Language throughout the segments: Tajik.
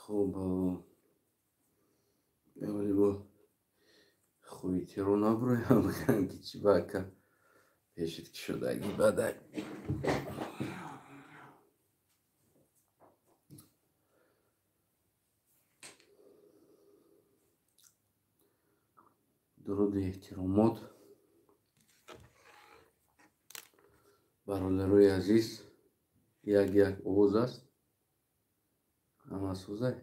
Хуб, бо хуитиро наброям, бигӯям ки чӣ бака пешит ки шудаги бадай. Дуруду эҳтиромот, бародарои азиз, як як овоз аст, ҳама сӯзай,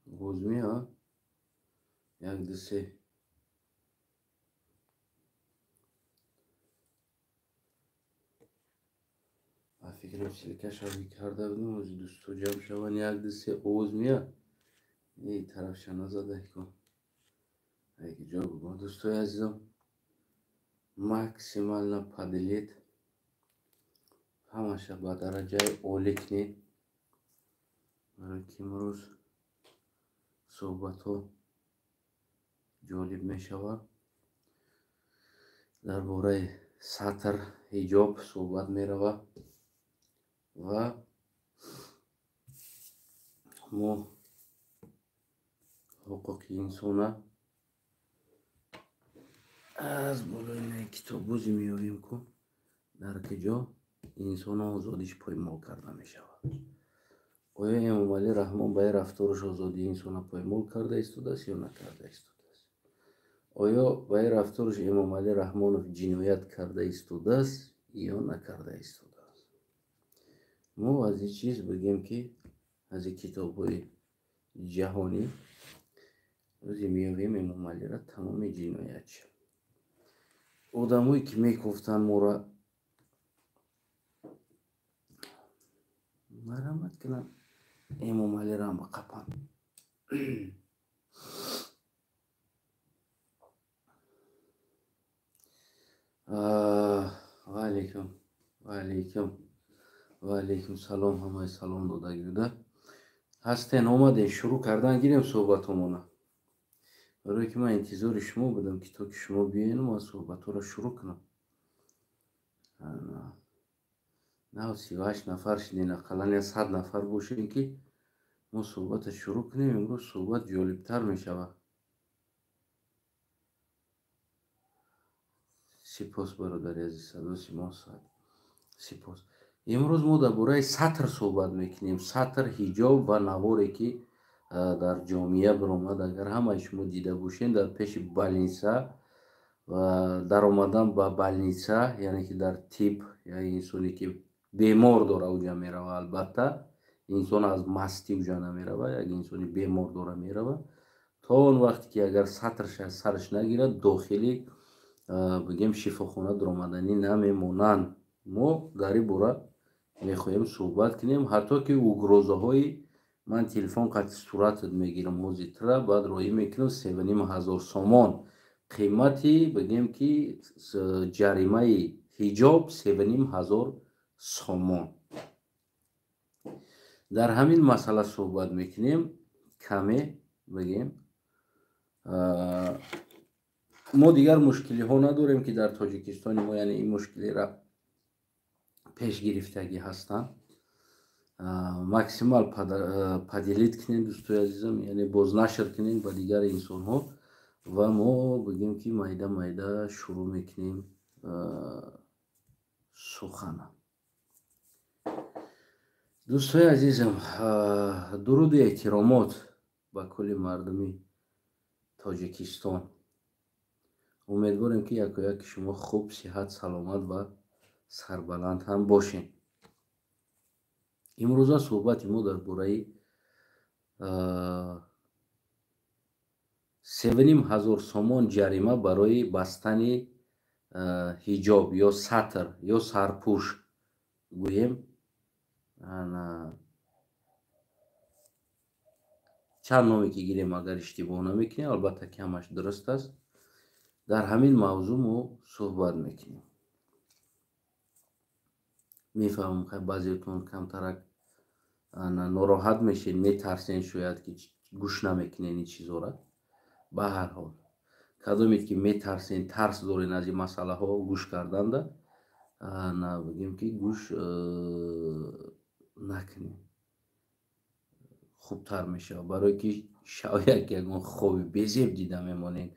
овоз меояд, як ду се. Ба фикрам силкашавӣ карда будем, ози дӯсто ҷамъ шаванд, як ду се овоз меояд. Эй тарафша назадай ку. Ҷо дӯстои азизам, максимально поделить, ҳамаша ба дараҷаи олӣ кунед, барои ки имрӯз суҳбатҳо ҷолиб мешавад. Дар бораи сатр, ҳиҷоб суҳбат меравад ва мо ҳуқуқи инсона аз болои наи китоббозӣ меёбем, ку дар куҷо инсона озодиш поймол карда мешавад. Оё Эмомалӣ Раҳмон ба ин рафтораш озодии инсона поймол карда истодааст ё накарда истодааст? Оё ба ин рафтораш Эмомалӣ Раҳмонов ҷиноят карда истодааст ё накарда истодааст? Мо аз ин чиз бигем, ки аз ин китобҳои ҷаҳонӣ рӯзе меёбем Эмомалиро тамоми ҷиноятча. Одамое ки мекофтанд моро, марҳамат кунанд, Эмомалиро ҳам биқапанд. Ваалайкум, ваалайкум, ваалайкум салом, ҳамаи салом додагӣ буда. Ҳастен, омадем, шурӯъ кардан гирем суҳбатҳомона. Барое ки ман интизори шумо будам, ки то ки шумо биёену ман суҳбатҳоро шурӯъ кунам. Нав 38 нафар шудем, ақаллан я 100 нафар бошем, ки мо суҳбатро шурӯъ кунем. Имрӯз суҳбат ҷолибтар мешавад. Сипос, бародари азиз, садоси мо сипос. Имрӯз мо дар бораи сатр суҳбат мекунем. Сатр, ҳиҷоб ва наворе, ки дар ҷомеа биромад. Агар ҳамаи шумо дида бошед, дар пеши больница ва даромадан ба больница, яъне ки дар тиб, як инсоне ки бемор дора уҷа мерава, албатта инсон аз мастӣ уҷа намерава, як инсони бемор дора мерава. То он вақте ки агар сатрш аз сараш нагирад, дохили бигем шифохона даромаданӣ намемонанд. Мо дар ин бора мехоҳем суҳбат кунем, ҳатто ки угрозаҳои ман телефон қати суратат мегирам ҳозитра, баъд роҳӣ мекунам 3500 сомон қимати, бигем ки ҷаримаи ҳиҷоб 3500 сомон. Дар ҳамин масъала суҳбат мекунем каме, бигем мо дигар мушкилиҳо надорем, ки дар Тоҷикистони мо, яъне ин мушкилиро пеш гирифтагӣ ҳастанд. Максимал поделить кунем, дӯстои азизам, яъне бознашр кунем ба дигар инсонҳо ва мо бигем ки майда майда шурӯъ мекунем сухана. Дӯстои азизам, дуруду эҳтиромот ба кулли мардуми Тоҷикистон. Умедворем, ки якояки шумо хуб, сиҳат, саломат ва сарбаланд ҳам бошед. Имрӯза суҳбати мо дар бораи 3500 сомон ҷарима барои бастани ҳиҷоб ё сатр ё сарпӯш гӯем. Чанд номе ки гирем, агар иштибоҳ намекунем, албатта ки ҳамаш дуруст аст. Дар ҳамин мавзӯъ мо суҳбат мекунем. Мефаҳмам, баъзеотон камтарак нороҳат мешед, метарсен, шояд ки гӯш намекунен ин чизора. Ба ҳар ҳол, кадомед ки метарсен, тарс дорен аз ин масъалаҳо гӯш карданда, Бигем ки гӯш накунем, хубтар мешавад, барое ки шав як ягон хоби безеб дида мемонед,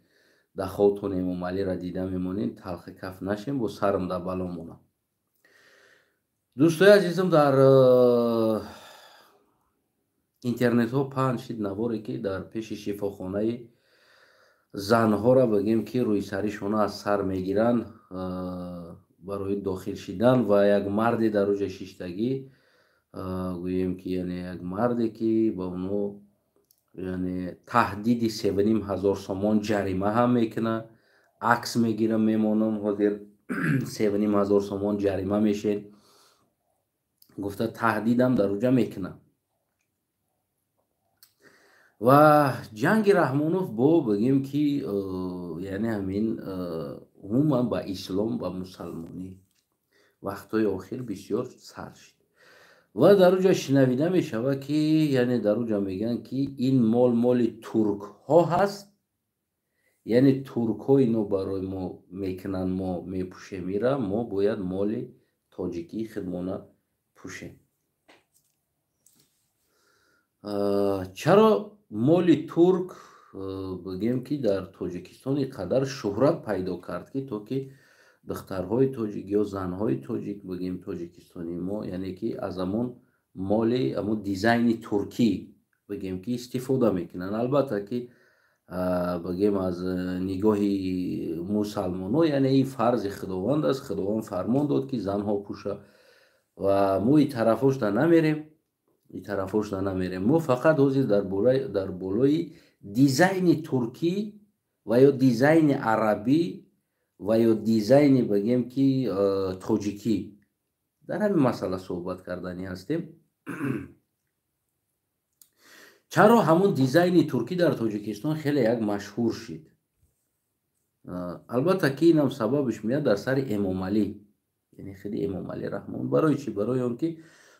дар хобтон Эмомалиро дида мемонед, талхи каф нашем, бо сарам дар бало монам. Дӯстои азизам, дар интернетҳо паҳн шид наворе, ки дар пеши шифохонаи занҳоро, бигем ки, рӯйсаришона аз сар мегиранд барои дохил шидан, ва як марде дар уҷа шиштагӣ, гӯем ки, яъне як марде ки ба оно, яъне таҳдиди 3500 сомон ҷарима ҳам мекунад. Акс мегирам, мемонам, ҳозир 3500 сомон ҷарима мешед гуфта таҳдидам дар уҷа мекунад. Ва ҷанги Раҳмонов бо, бигем ки, яъне ҳамин умуман ба ислом, ба мусалмонӣ вақтҳои охир бисёр сар шид. Ва дар уҷа шинавида мешавад, ки яъне дар уҷа мегӯянд, ки ин мол моли туркҳо ҳаст, яъне туркҳо ино барои мо мекунанд, мо мепӯшем ира, мо бояд моли тоҷикии худмона пӯшем. Чаро моли турк, бигем ки, дар Тоҷикистон ин қадар шӯҳрат пайдо кард, ки то ки духтарҳои тоҷик ё занҳои тоҷик, бигем, тоҷикистони мо, яъне ки аз ҳамон моли, ҳамон дизайни туркӣ, бигем ки, истифода мекунанд? Албатта ки, бигем, аз нигоҳи мусалмонҳо, яъне ин фарзи Худованд аст, Худованд фармон дод, ки занҳо пӯша, ва мо и тарафошда намерем, и тарафошда намерем. Мо фақат ҳозир дар болои дизайни туркӣ ва ё дизайни арабӣ ва ё дизайни, бигем ки, тоҷикӣ дар ҳамин масъала суҳбат карданӣ ҳастем. Чаро ҳамун дизайни туркӣ дар Тоҷикистон хеле як машҳур шид? Албатта ки инам сабабаш меяд дар сари Эмомалӣ, яъне худи Эмомалӣ Раҳмон. Барои чӣ? Барои он ки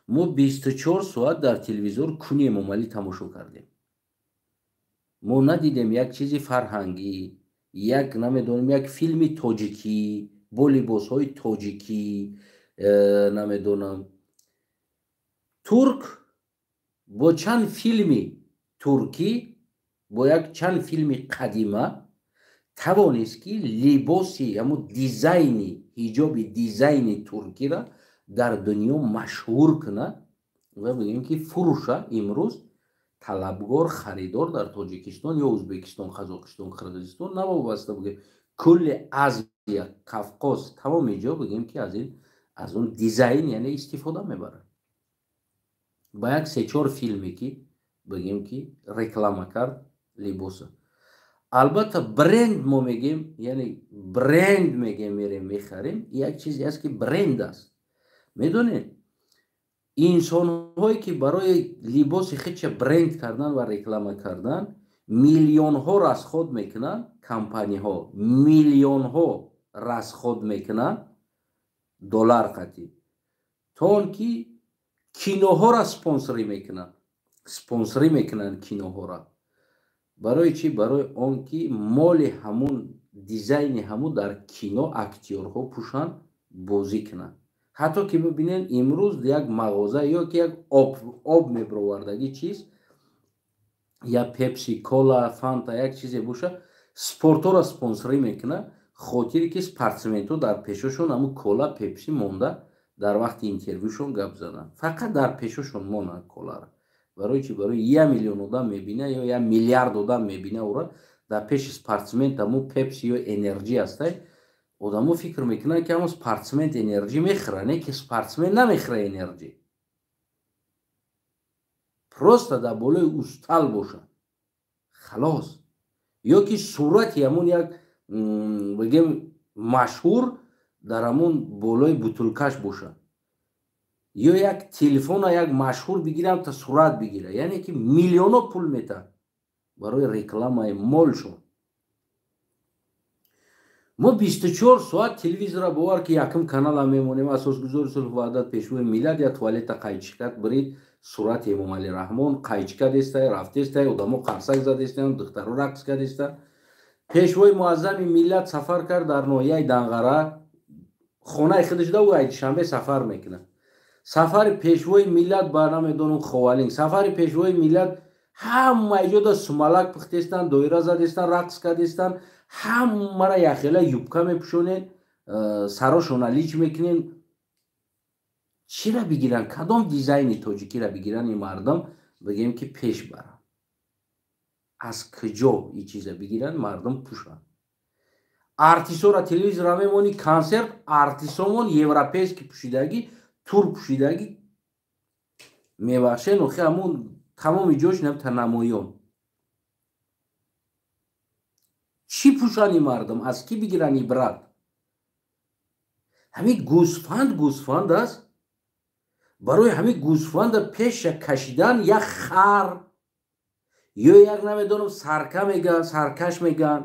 мо 24 соат дар телевизор куни Эмомалӣ тамошо кардем. Мо надидем як чизи фарҳангӣ, як, намедонам, як филми тоҷикӣ бо либосҳои тоҷикӣ, намедонам, турк бо чанд филми туркӣ, бо як чанд филми қадима тавонист, ки либоси ҳамун дизайни ҳиҷоби дизайни туркиро дар дунё машҳур кунад ва, бигем ки, фурӯша. Имрӯз талабгор, харидор дар Тоҷикистон ё Ӯзбекистон, Қазоқистон, Қирғизистон навобаста, бигем, кулли Азия, Қавқоз, тамоми ҷо, бигем ки, аз ин, аз он дизайн, яъне, истифода мебарад. Ба як сечор филме ки, бигем ки, реклама кард либоса. Албатта, бренд мо мегем, яъне бренд мегем, мерем, мехарем, як чизе аст, ки бренд аст. Медонед, инсонҳое ки барои либоси худша бренд кардан ва реклама кардан миллионҳо расход мекунанд, компаниҳо миллионҳо расход мекунанд доллар қатӣ, то он ки киноҳоро спонсорӣ мекунанд, спонсорӣ мекунанд киноҳоро. Барои чӣ? Барои он ки моли ҳамун, дизайни ҳамун дар кино актёрҳо пӯшанд, бозӣ кунанд. Ҳатто ки бибинед, имрӯз як мағоза ё ки як об мебировардагӣ чиз, я Пепси, Кола, Фанта, як чизе боша, спортҳоро спонсорӣ мекунад, хотире ки спортсменҳо дар пешошон ҳамун кола, Пепси монда, дар вақти интервюшон гап зананд, фақат дар пешошон монанд коларо. Барои чӣ? Барои 1 миллион одам мебина ё 1 миллиард одам мебина ӯра, дар пеши спортсмен ҳамун Пепси ё Энерҷи ҳастай, одамо фикр мекунанд, ки ҳамон спортсмен Энерҷи мехӯра. Не, ки спортсмен намехӯра Энерҷи, просто дар болои устал бошад, халос, ё ки сурати ҳамон як, бигем, машҳур дар ҳамон болои бутулкаш бошад, ё як телефона як машҳур бигирам та сурат бигира. Яъне ки миллионҳо пул метаҳад барои рекламаи молшон. Мо 24 соат телевизора, бовар ки, якум канала мемонем: Асосгузори сулҳу ваҳдат, Пешвои миллат я туалета қайчикат бирид, сурати Эмомалӣ Раҳмон қайчика дестай, рафтестай, одамо қарсак задестаян, духтаро рақс кадестан. Пешвои муаззами миллат сафар кард, дар ноҳияи Данғара. Хонаи худаш да ӯ Душанбе сафар мекунад. Сафари пешвои миллат ба намедонам Ховалинг, сафари пешвои миллат ҳама иҷода сумалак пухтестан, доира задестан, рақс кардестан, ҳамара яхела юбка мепӯшонен, сарошона лич мекунен. Чира бигиран? Кадом дизайни тоҷикира бигиран ин мардум, бигем ки пеш баранд? Аз куҷо ин чиза бигиран мардум пӯшанд? Артисора телевизора мемонӣ, консерт артисомон европейски пӯшидагӣ, тур пӯшидагӣ, мебахшен, охи ҳамун тамоми ҷош намта намоён. Чӣ пӯшани мардум? Аз кӣ бигиран ибрат? Ҳамин гӯсфанд гӯсфанд аст. Барои ҳамин гӯсфанда пеша кашидан як хар ё як намедонам сарка меган, саркаш меган,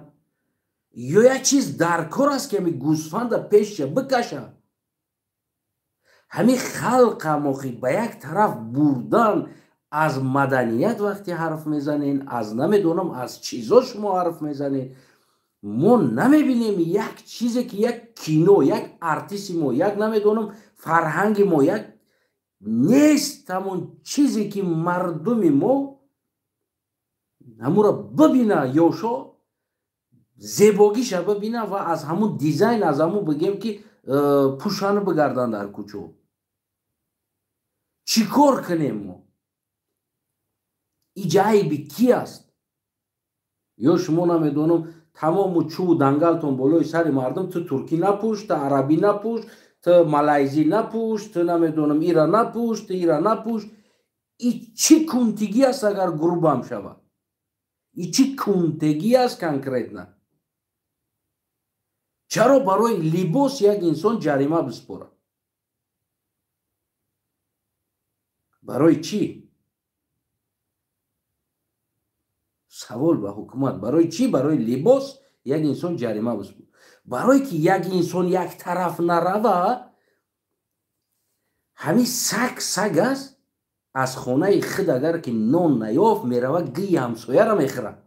ё як чиз дар кор аст, ки ҳамин гӯсфанда пеша бикаша. Ҳамин халқа мохи ба як тараф бурдан аз маданият вақте ҳарф мезанен, аз намедонам аз чизо шумо ҳарф мезанен, мо намебинем як чизе ки як кино, як артисти мо, як намедонам фарҳанги мо, як нест ҳамон чизе ки мардуми мо ҳамуро бибина, ёшо зебогиша бибина ва аз ҳамун дизайн, аз ҳамун бигем ки пӯшану бигарданд дар кӯчо. Чӣ кор кунем мо? Иҷа айби ки аст? Ё шумо намедонам тамому чӯбу дангалтон болои сари мардум, ту туркӣ напӯш, ту арабӣ напӯш, ту малайзӣ напӯш, ту намедонам ира напӯш, ту ира напӯш. И чӣ кунтигӣ аст агар грубам шавад? И чӣ кунтегӣ аст конкретно? Чаро барои либос як инсон ҷарима биспорад? Барои чӣ? Савол ба ҳукумат. Барои чӣ барои либос як инсон ҷарима биспорад? Барое ки як инсон як тараф нарава, ҳамин саг саг аст, аз хонаи худ агар ки нон наёфт, мерава гии ҳамсояра мехӯрад,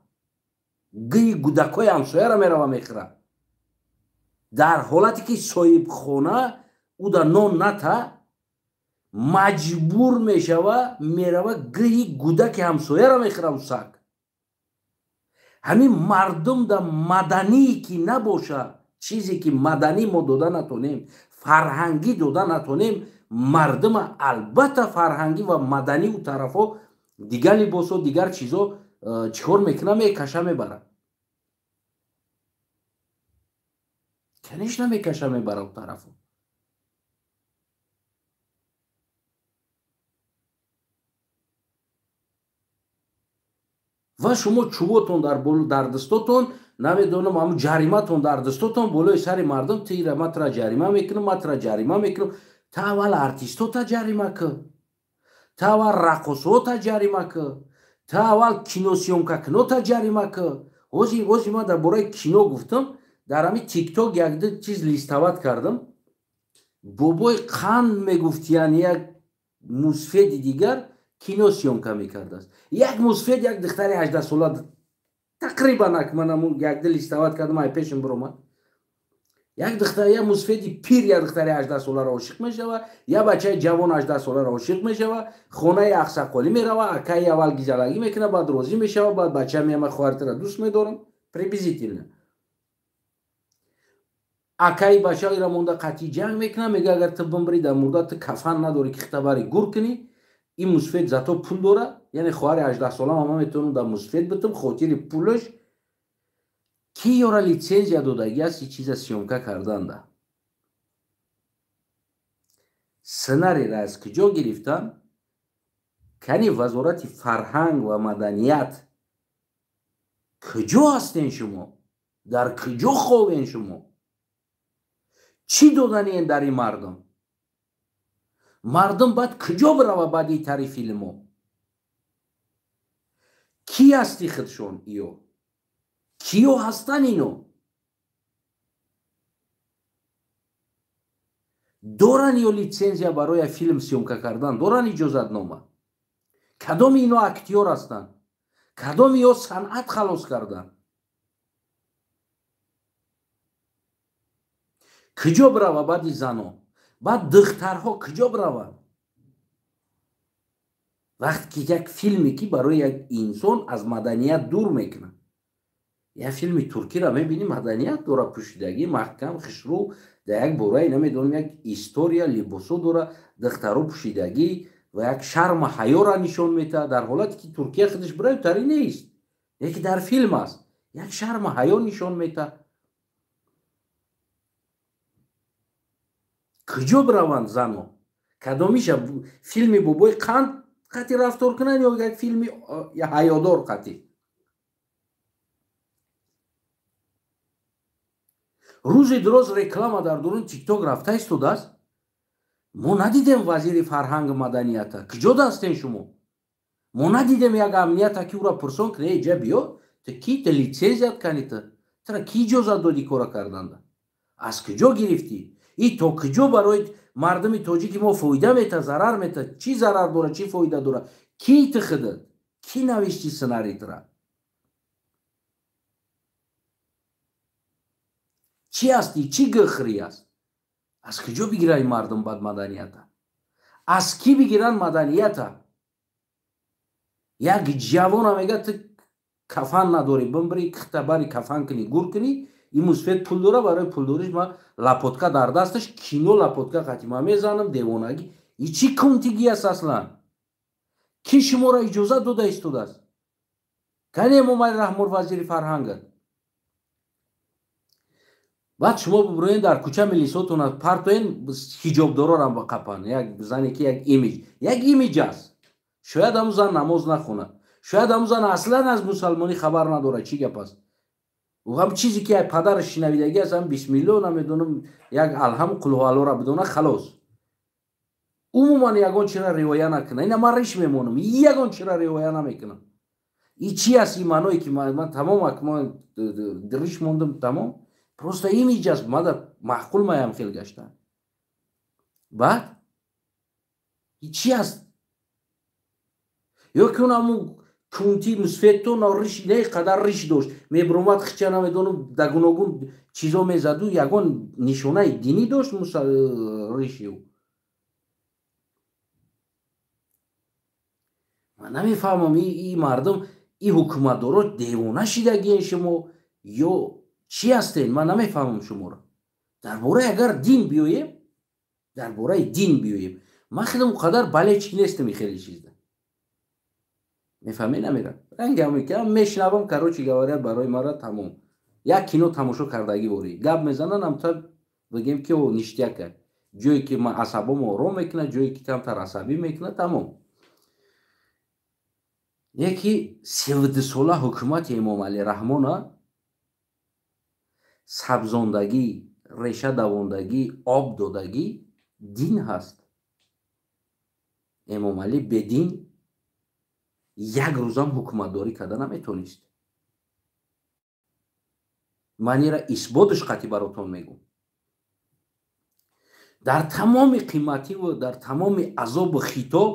гии гудакҳои ҳамсояра мерава мехӯрад. Дар ҳолате ки соҳибхона ӯ да нон ната, маҷбур мешава, мерава гии гудаки ҳамсояра мехӯрад ӯ саг. Ҳамин мардум да маданӣ ки набоша, чизе ки маданӣ мо дода натонем, фарҳангӣ дода натонем, мардума албатта фарҳангӣ ва маданӣ ӯ тарафҳо дигар либосо, дигар чизо чӣ кор мекунад, мекаша мебарад. Конечно мекаша мебарад ӯ тарафо. Ва шумо чӯботон дар дастотон, намедонам ҳамун ҷариматон дар дастотон болои сари мардум, ту ира ма тура ҷарима мекунам, ма тура ҷарима мекунам. Та аввал артистота ҷарима кӣ, та аввал раққосота ҷарима кӣ, та аввал киносъёмкакунота ҷарима кӣ. Ҳози ман дар бораи кино гуфтам, дар ҳамин тикток якду чиз листават кардам. Бобои қанд мегуфт, яъне як мусфеди дигар кино съёмка мекардааст. Як мусфед як духтари 18 сола тақрибан ман ҳамун якду листават кардам, ай пешам биромад. Як духтар, як мусфеди пир як духтари 18 соларо ошиқ мешава, як бачаи ҷавон 18 соларо ошиқ мешава, хонаи ақсақолӣ мерава, акаи аввал гизалагӣ мекунад, баъд розӣ мешава, баъд бача меяма хоҳартара дӯст медорам, приблизительно. Акаи бачаира монда қатъи ҷанг мекунад, мега агар ту бимбирӣ дар мурда, ту кафан надорӣ ки хитабари гур кунӣ, ин мусфед зато пул дора, яъне хоҳари 18 солам ман метавонам дар мусфед битам хотири пулаш. Ки ёра литсензия додагӣ аст ин чиза съёмка карданда? Сценарийра аз куҷо гирифтан? Кани вазорати фарҳанг ва маданият куҷо ҳастен шумо? Дар куҷо ховен шумо? Чӣ доданиен дар ин мардум? Мардум баъд куҷо бирава баъди тари филмҳо? Кӣ ҳасти худшон иё? Киё ҳастан ино? Доран ё литсензия барои филм съёмка кардан? Доран иҷозатнома? Кадоми ино актёр ҳастанд? Кадоми ё санъат халос кардан? Куҷо бирава баъди зано? Баъд духтарҳо куҷо бираванд? Вақте ки як филме ки барои як инсон аз маданият дур мекунад. Як филми туркиро мебинӣ, маданият дора, пӯшидагӣ маҳкам, хушрӯ, дар як бораи намедонам як история либосо дора, духтаро пӯшидагӣ ва як шарму ҳаёра нишон метаҳад, дар ҳолате ки Туркия худаш бирав тари нест, яке дар филм аст, як шарму ҳаё нишон метаҳад. Куҷо бираванд зано? Кадомиша филми бобои қанд қатӣ рафтор кунанд ё як филми ҳаёдор қатӣ? Рӯзи дуроз реклама дар дуруни тикток рафта истодааст. Мо надидем вазири фарҳангу маданията. Куҷо дастен шумо? Мо надидем як амнията ки ӯра пурсон кунад, эй ҷа биё, ту ки, ту литсензият кани, ту тура ки иҷозат доди кора карданда? Аз куҷо гирифтӣ? И то куҷо барои мардуми тоҷики мо фоида мета, зарар мета? Чӣ зарар дора, чӣ фоида дора? Ки ту худат? Кӣ навишти сценарий тура? Чӣ ҳастӣ? Чӣ гӯхрӣ аст? Аз куҷо бигиранд мардум бад маданията? Аз кӣ бигиранд маданията? Як ҷавона мегӯяд, ту кафан надорӣ, бимбири кихта бари кафан кунӣ, гур кунӣ. Ин мусфед пул дора, барои пулдориш ма лапотка дар дасташ, кино лапотка қати ма мезанам, девонагӣ. И чӣ кунтигӣ аст аслан? Кӣ шуморо иҷозат дода истодааст? Кане Эмомалӣ Раҳмон вазири фарҳангат? Баъд шумо бибуроен дар кӯча милисотона партоен, ҳиҷобдорорам қапан. Як зане ки як имидж, як имидж аст. Шояд ҳамун зан намоз нахонад, шояд ҳамун зан аслан аз мусалмонӣ хабар надорад, чӣ гап аст. Ӯ ҳам чизе ки падараш шинавидагӣ аст, ҳам бисмилло намедонам, як алҳаму қулҳуаллоро бидона, халос. Умуман ягон чиро риоя накунад. Ина ман риш мемонам, ягон чиро риоя намекунам. И чи аст ин маъное ки ман тамом ман риш мондам, тамом? Просто имидж аст, мада маъқул маям хел гаштан. Баъд и чи аст? Ё ки он ҳамун кунти мусфедто риш не қадар риш дошт, мебуромад хича намедонам да гуногун чизо мезаду, ягон нишонаи динӣ дошт риши ӯ. Ман намефаҳмам, и мардум, и ҳукуматдоро девона шидагиен шумо ё чӣ ҳастен? Ман намефаҳмам шуморо. Дар бораи агар дин биёем, дар бораи дин биёем, ман хеле он қадар болельщик нестам и хеле чизда. Мефаҳмӣ намерам? Рангам мешнавам, короче говоря, барои мара тамом. Як кино тамошо кардагӣ ворӣ. Гап мезанан, амта бигем ки о ништяка. Ҷое ки ман асабомо ором мекунад, ҷое ки камтар асабӣ мекунад, тамом. Яки 32сола ҳукумати Эмомалӣ Раҳмона сабзондагӣ, реша давондагӣ, об додагӣ дин ҳаст. Эмомалӣ бедин як рӯзам ҳукуматдорӣ карда наметонист. Ман ира исботаш қатъи баротон мегӯм. Дар тамоми қимативу дар тамоми азобу хитоб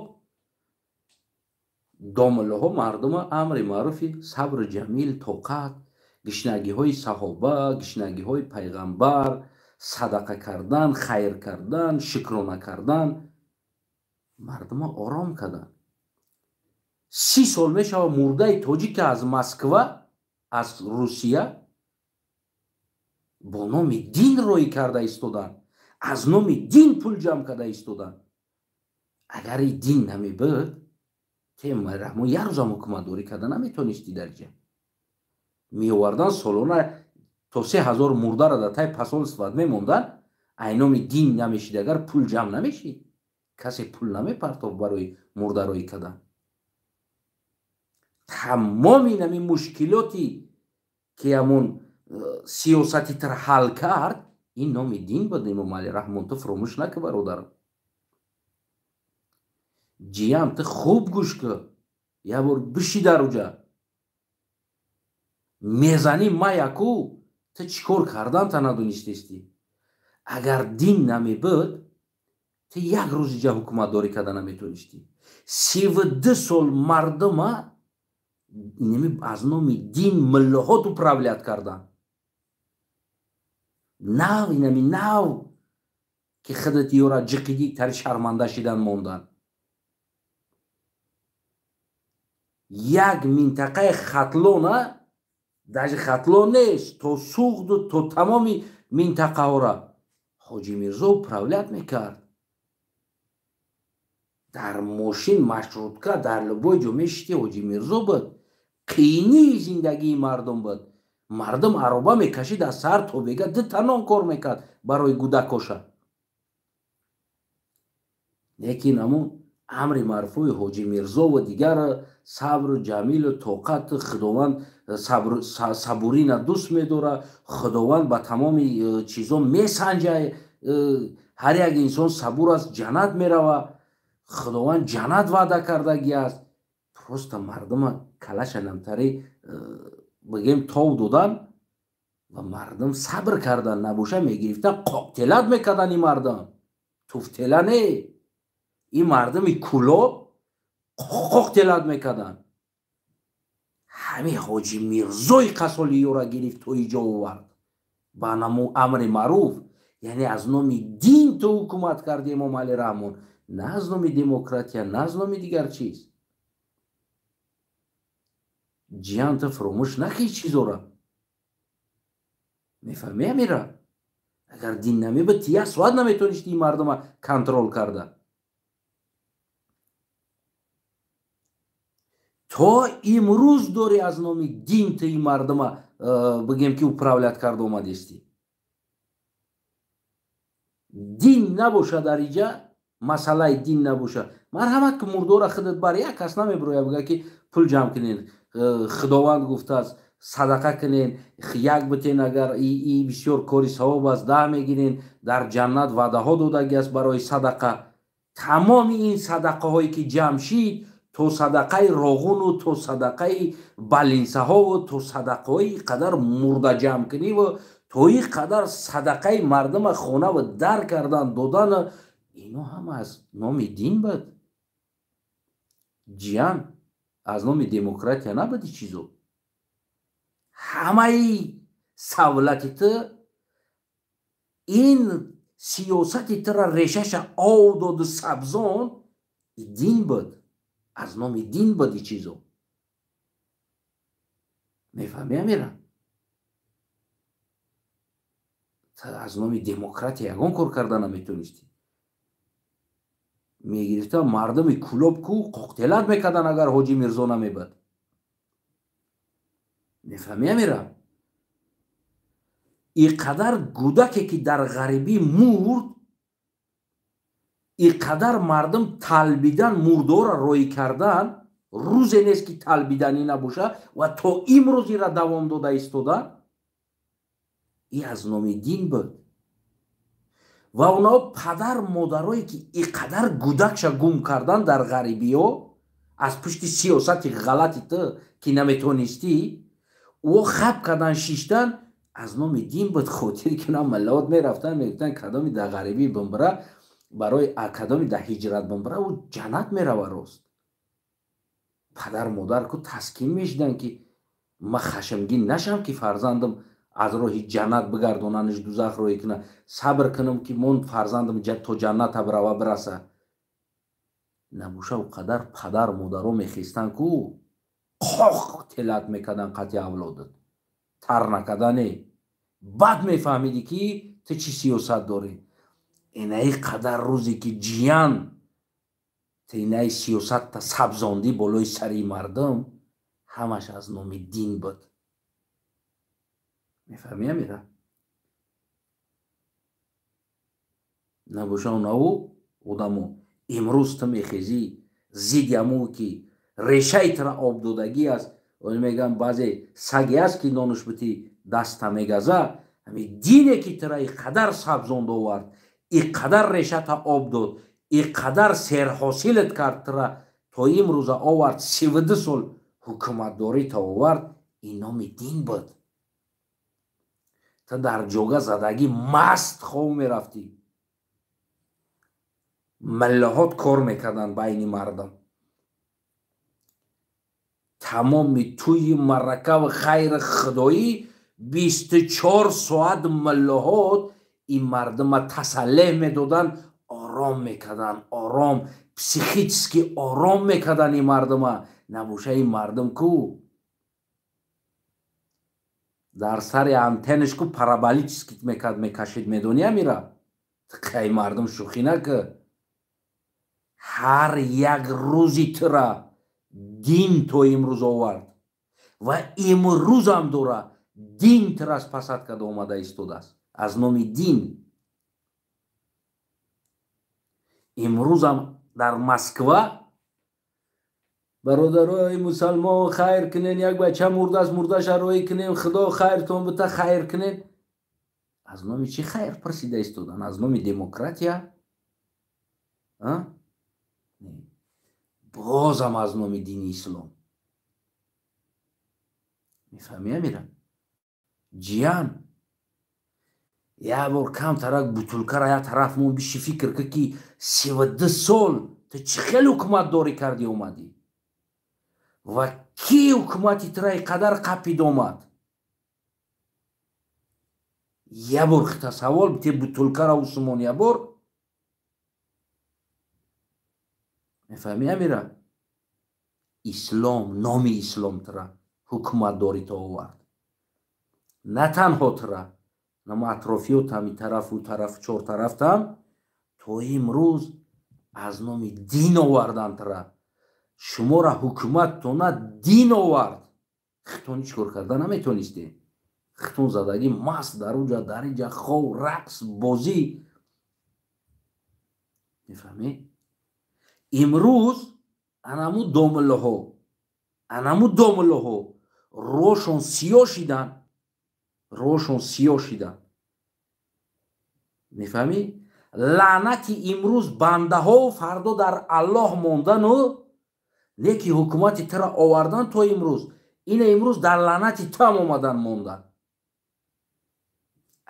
домуллоҳо мардума амри маъруфи сабру ҷамил, тоқат, гишнагиҳои саҳоба, гишнагиҳои пайғамбар, садақа кардан, хайр кардан, шукрона кардан мардума ором карданд. 30 сол мешавад мурдаи тоҷика аз Москва, аз Русия бо номи дин роӣ карда истоданд, аз номи дин пул ҷамъ карда истоданд. Агар и дин намебуд, Эмомалӣ Раҳмон як рӯзам ҳукуматдорӣ карда наметонисти. Дар ҷа меовардан солона то 3000 мурдаро дар тай посольстват мемонданд, ай номи дин намешид, агар пул ҷамъ намешид, касе пул намепартофт барои мурдароӣ кардан. Тамоми нами мушкилоти ки ҳамон сиёсати тар ҳал кард, ин номи дин буд. Эмомалӣ Раҳмон, ту фуромӯш накӣ, бародарам. Ҷиям, ту хуб гӯш кӣ, як бор биши дар уҷа мезанӣ ма яку ту чӣ кор кардан та надонистестӣ. Агар дин намебуд, ту як рӯз иҷа ҳукуматдорӣ карда наметонистӣ. 32 сол мардума аз номи дин миллоҳот управлять кардан. Нав инами нав ки худат ёра ҷиқидӣ тари шарманда шидан мондан. Як минтақаи Хатлона, даже Хатлон нест, то Суғду то тамоми минтақаҳоро Ҳоҷи Мирзо управлять мекард. Дар мошин, маршрутка, дар любой ҷо мешишти, Ҳоҷи Мирзо буд. Қиинии зиндагии мардум буд. Мардум ароба мекашид аз саҳар то бега, дута нон кор мекард барои гудакоша. Лекин ҳамун амри марфуи Ҳоҷи Мирзо ва дигар сабру ҷамилу тоқат, Худованд сабурина дӯст медорад, Худованд ба тамоми чизо месанҷад. Ҳар як инсон сабур аст, ҷаннат мерава. Худованд ҷаннат ваъда кардагӣ аст. Просто мардума калаша намтари бигем тов додан ва мардум сабр кардан, набоша мегирифтан қоқтелат мекардан. Ин мардум туфтела не, ин мардуми Кӯлоб қоқтелат мекардан. Ҳамин Ҳоҷи Мирзои қасоли ёра гирифт то иҷо овард ба наму амри маъруф, яъне аз номи дин ту ҳукумат карди, Эмомалӣ Раҳмон, на аз номи демократия, на аз номи дигар чиз. Ҷиян, ту фуромӯш накӣ чизора. Мефаҳмӣ амира? Агар дин намебуд, ту як соат наметонисти ин мардума контрол карда. То имрӯз дорӣ аз номи дин ту ин мардума бигем ки управлять карда омадистӣ. Дин набоша дар иҷа, масъалаи дин набоша, марҳамат ки мурдора худат бар, як кас намебирояд бигӯяд ки пул ҷамъ кунед, Худованд гуфтааст садақа кунен, як битен, агар и бисёр кори савоб аст, 10 мегирен, дар ҷаннат ваъдаҳо додагӣ аст барои садақа. Тамоми ин садақаҳое ки ҷамъ шид, то садақаи роғуну то садақаи балинсаҳову то садақаҳои қадар мурда ҷамъкуниву то ин қадар садақаи мардума хонаву дар кардан додан, ино ҳама аз номи дин буд. Ҷиян, аз номи демократия набуди чизо. Ҳамаи савлати ту ин сиёсати тура решаша ов доду сабзон дин буд. Аз номи дин буди чизо. Мефаҳмӣ амира? Аз номи демократия ягон кор карда наметонистӣ. Мегирифтан мардуми Кӯлоб ку қоқтелат мекардан, агар Ҳоҷи Мирзо намебуд. Мефаҳмӣ амира? И қадар гудаке ки дар ғарибӣ мурд, и қадар мардум талбидан, мурдора роӣ кардан, рӯзе нест ки талбиданӣ набоша ва то имрӯз ира давом дода истода, и аз номи дин буд. Ва онҳо падар модарое ки и қадар гудакша гум кардан дар ғарибиҳо аз пушти сиёсати ғалати ту ки наметонистӣ, ӯ хаб кардан шиштан аз номи дин буд. Хотире ки онҳо маллаот мерафтан, мегуфтан кадоми дар ғарибӣ бимбира, барои кадоми дар ҳиҷрат бимбира, ӯ ҷаннат мерава рост. Падар модар ку таскин мешидан ки ман хашмгин нашам ки фарзандам аз роҳи ҷаннат бигардонаниш дузах роҳӣ кунад, сабр кунам ки мон фарзандам то ҷанната бирава бираса. Набоша ӯ қадар падар модаро мехестанд ку қоқ телат мекардан қатъи авлодат, тар накардане. Баъд мефаҳмидӣ ки ту чӣ сиёсат дорӣ. Инаи қадар рӯзе ки ҷиян ту инаи сиёсатта сабзондӣ болои сари мардум, ҳамаш аз номи дин буд. Мефаҳмӣ амира? Набоша онаву одамо имрӯз ту мехезӣ зидди ҳамон ки решаи тура об додагӣ аст. Мегӯям баъзе саге аст ки нонуш бити даста мегаза, ҳамин дине ки тура и қадар сабзонд овард, и қадар решата об дод, и қадар серҳосилат кард тура то имрӯза овард, 32 сол ҳукуматдорӣ та овард, ин номи дин буд. Ту дар ҷога задагӣ маст хов мерафтӣ. Маллаҳот кор мекарданд байни мардум. Тамоми тӯи маракаву хайри худоӣ 24 соат муллоҳот ин мардума тасаллеҳ медоданд, ором мекарданд, ором, психически ором мекарданд ин мардума. Набоша ин мардум ку дар сари антеннаш ку параболически мекард, мекашид, медонӣ амира? Қай мардум шӯхӣ накӣ. Ҳар як рӯзи тура дин то имрӯз овард ва имрӯзам дора дин тура спасать карда омада истодааст аз номи дин. Имрӯзам дар Москва бародарои мусалмон хайр кунен, як бача мурдааст, мурдаша роӣ кунем, худо хайртон бита, хайр кунен. Аз номи чӣ хайр пурсида истодан? Аз номи демократия? Бозам аз номи дини ислом. Мефаҳмӣ амира? Ҷиян, як бор камтарак бутулкара як тараф мон биши, фикр ка ки 32 сол ту чӣ хел ҳукуматдорӣ кардӣ омадӣ ва ки ҳукумати тура и қадар қапид омад? Як бор тасаввур те бутулкара усумон як бор. Мефаҳмӣ амира? Ислом, номи ислом тура ҳукуматдорӣ то овард. На танҳо тура, намо атрофиётам, и тараф, ӯ тараф, чор тарафтам то имрӯз аз номи дин овардан тура. Шуморо ҳукуматтона дин овард. Хитон ҳеҷ кор карда наметонистем. Хитон задагӣ маст дар уҷа, дар инҷа хов, рақс, бозӣ. Мефаҳмӣ? Имрӯз анаму домуллоҳо, анаму домуллоҳо рошон сиё шидан, рошон сиё шидан. Мефаҳмӣ? Лаънати имрӯз бандаҳо фардо дар Аллоҳ мондану неки ҳукумати тура овардан то имрӯз. Ина имрӯз дар лаънати туам омадан мондан.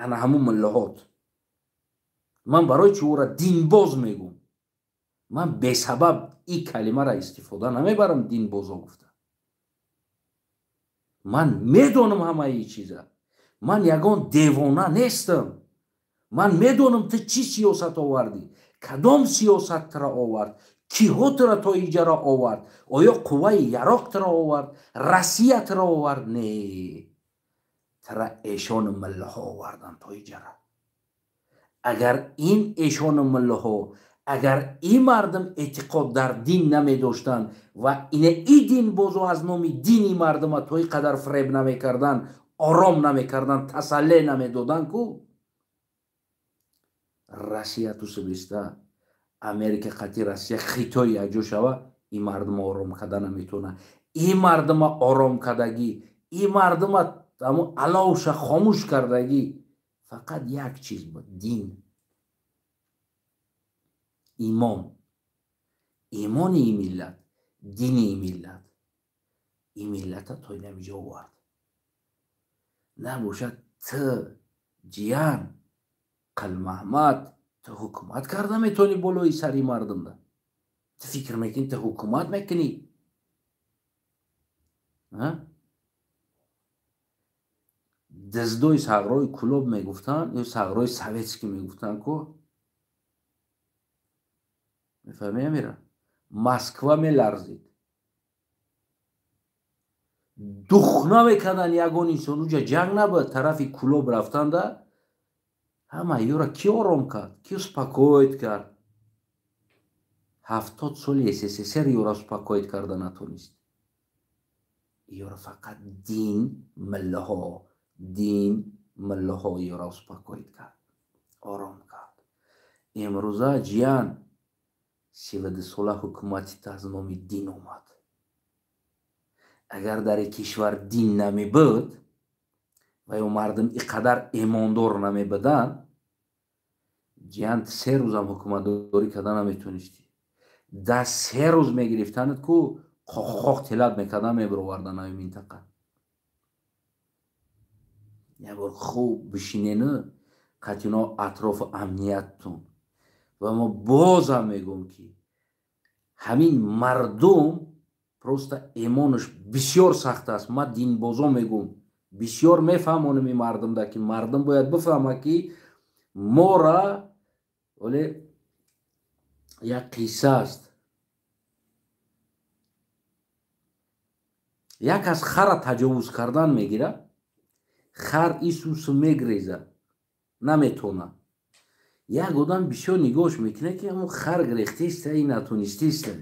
Ана ҳамун муллоҳот. Ман барои чӣ ӯра динбоз мегӯм? Ман бесабаб ин калимаро истифода намебарам, динбозо гуфта. Ман медонам ҳамаи чиза. Ман ягон девона нестам. Ман медонам ту чӣ сиёсат овардӣ, кадом сиёсат тура овард, киҳо тура то иҷара овард, оё қувваи яроқ тура овард, Россия тура овард? Не, тура эшону миллаҳо овардан то иҷара. Агар ин эшону миллаҳо, агар ин мардум эътиқод дар дин намедоштанд ва ина и дин бозо аз номи дини мардума то ин қадар фиреб намекарданд, ором намекарданд, тасалле намедоданд ку Россия тусубиста, Америка қати Россия, Хитой якҷо шава, ин мардума ором карда наметавона. Ин мардума ором кардагӣ, ин мардума аловша хомӯш кардагӣ фақат як чиз буд: дин, имон, имони ин миллат, дини ин миллат. Ин миллата то инамиҷо овард. Набошад ту ҷиян Қалмаҳмад, ту ҳукумат карда метавонӣ болои сари мардумда? Ту фикр мекунӣ ту ҳукумат мекунӣ? Диздои сағрои Кулоб мегуфтанд ё сағрои советский мегуфтанд ку? Мефаҳмӣ амира? Москва меларзид, духна мекарданд ягон инсон. Уҷа ҷанг набуд, тарафи Кулоб рафтанда ҳама ёра ки ором кард, ки успокоить кард? 70 соли СССР ёра успокоить карда натонист. Ёра фақат дин, миллаҳо, дин, миллаҳо ёра успокоить кард, ором кард. Имрӯза ҷиян 32 сола ҳукумати аз номи дин омад. Агар дар кишвар дин намебуд ва ё мардум ин қадар имондор намебуданд, ҷиян 3 рӯзам ҳукуматдорӣ карда наметонистӣ. Да 3 рӯз мегирифтанд ку қоқоқ тилат мекардан, мебировардан ами минтақа. Як бор хуб бишинену қатино атрофу амнияттун. Ва мо бозам мегӯм ки ҳамин мардум просто имонаш бисёр сахт аст. Ман динбозо мегӯм, Бисёр мефаҳмонем ин мардумда, ки мардум бояд бифаҳма, ки мора оле як қисса аст. Як аз хара таҷовуз кардан мегира, хар исусу мегреза, наметона. Як одам бисёр нигоҳш мекунад, ки ҳамон хар грехтеста и натонистеста.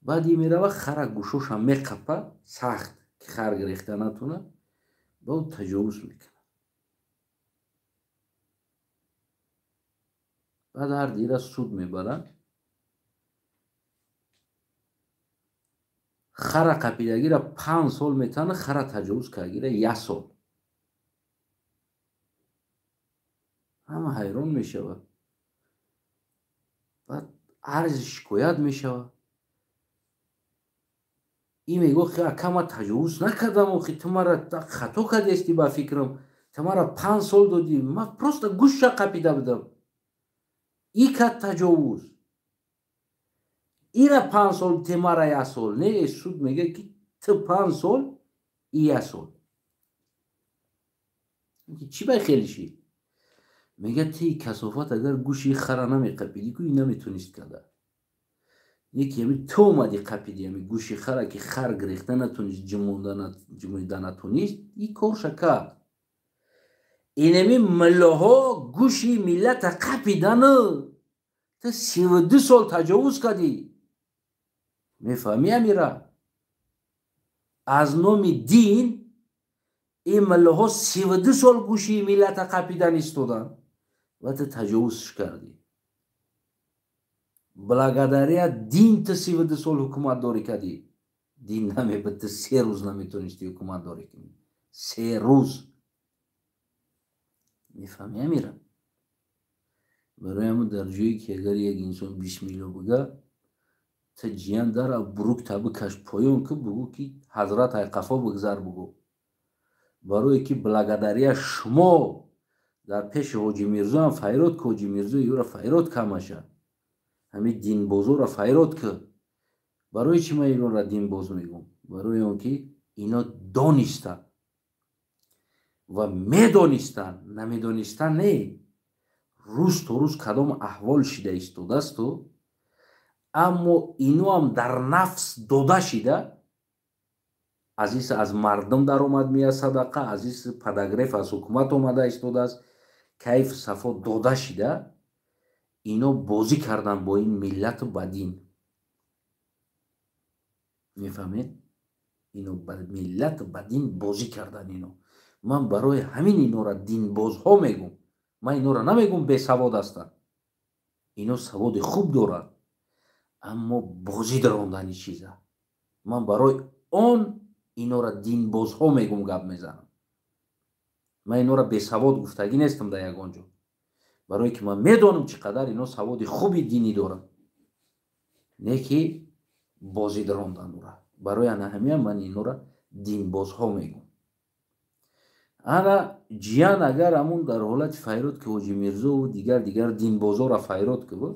Баъд и мерава, хара гӯшоша меқапа сахт, ки хар грехта натона, ба ӯ таҷовуз мекунад. Баъд ҳар дира суд мебаранд. Хара қапидагира 5 сол метана, хара таҷовуз кардагира 1 сол. Ҳама ҳайрон мешавад. Баъд арзи шикоят мешавад. Ин мегӯ, ака, ман таҷовуз накардам, охи ту мара хато кардести, ба фикрам ту мара 5 сол додӣ, ман просто гӯшша қапида будам. И кад таҷовуз, ира 5 сол, те мара 1 сол. Не, суд мегӯяд, ки ту 5 сол, и 1 сол. Чӣ бай хеле шид? Мегӯяд, ти касофат агар гӯши хара намеқапидӣ, ку наметонист када. Неки ами ту омадӣ қапидӣ ами гӯши хара, ки хар гирехта натонист, ҷумида натонист, и корша кард. Инами миллоҳо гӯши миллата қапидану ту 32 сол таҷовуз кардӣ. Мефаҳмӣ амира? Аз номи дин ин миллоҳо 32 сол гӯши миллата қапидан истоданд ва ту таҷовузш кардӣ. Благодаря дин ту 32 сол ҳукуматдорӣ кардӣ. Дин намебуд, ту 3 рӯз наметонисти ҳукуматдорӣ кунӣ. 3 рӯз. Мефаҳмӣ амира? Барои ҳамун дар ҷое ки агар як инсон бисмилло буга, ту ҷиян дара бурук та бикаш поён, ки бугӯ, ки ҳазрат ай қафо бигзар бугӯ. Барое ки благодаря шумо дар пеши Ҳоҷи Мирзоам файрод ки Ҳоҷи Мирзо юра файрод камаша. Ҳамин динбозоро файрод ки. Барои чӣ ман инонро динбоз мегӯм? Барои он ки ино донистанд ва медонистанд, намедонистанд не. Рӯз то рӯз кадом аҳвол шида истодаасту, аммо иноам дар нафс дода шида, аз ис аз мардум даромад меяд садақа, аз ис подогрев аз ҳукумат омада истодааст, кайф сафо дода шида, ино бозӣ карданд бо ин миллату ба дин. Мефаҳмед? Ино ба миллату ба дин бозӣ карданд ино. Ман барои ҳамин инора динбозҳо мегӯм. Ман инора намегӯм бесавод ҳастанд. Ино саводи хуб доранд, аммо бозӣ дарондани чиза. Ман барои он инора динбозҳо мегӯм, гап мезанам. Ман инора бесавод гуфтагӣ нестам дар ягон ҷо. Барое ки ман медонам, чӣ қадар ино саводи хуби динӣ доранд, не ки бозӣ дарондан ура. Барои ана ҳамиам ман инора динбозҳо мегӯм. Ана ҷиян агар ҳамун дар ҳолати файрод ки Ҳоҷи Мирзову дигар динбозора файрод ки буд,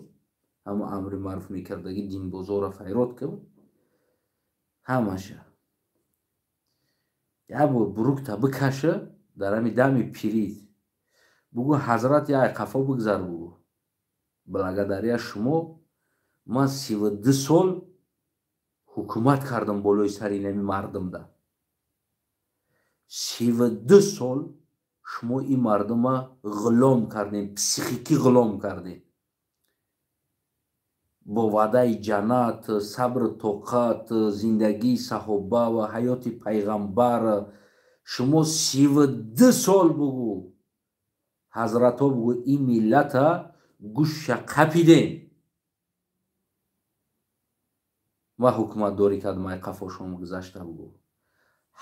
ҳамун амри маъруф мекардаги динбозора файрод ки буд, ҳамаша як бор бурукта бикаша дар ҳами дами пирид, бугӯ ҳазрат як қафо бигзар, бугӯ благодаря шумо ман 32 сол ҳукумат кардам болои сари инами мардумда. 32 сол шумо ин мардума ғулом кардем, психикӣ ғулом кардем. Бо ваъдаи ҷаннат, сабру тоқат, зиндагии саҳоба ва ҳаёти пайғамбар шумо 32 сол бугӯ ҳазратҳо бугӯ ин миллата гӯшша қапидем. Ман ҳукуматдорӣ кардам, ай қафошон гузашта бугӯ.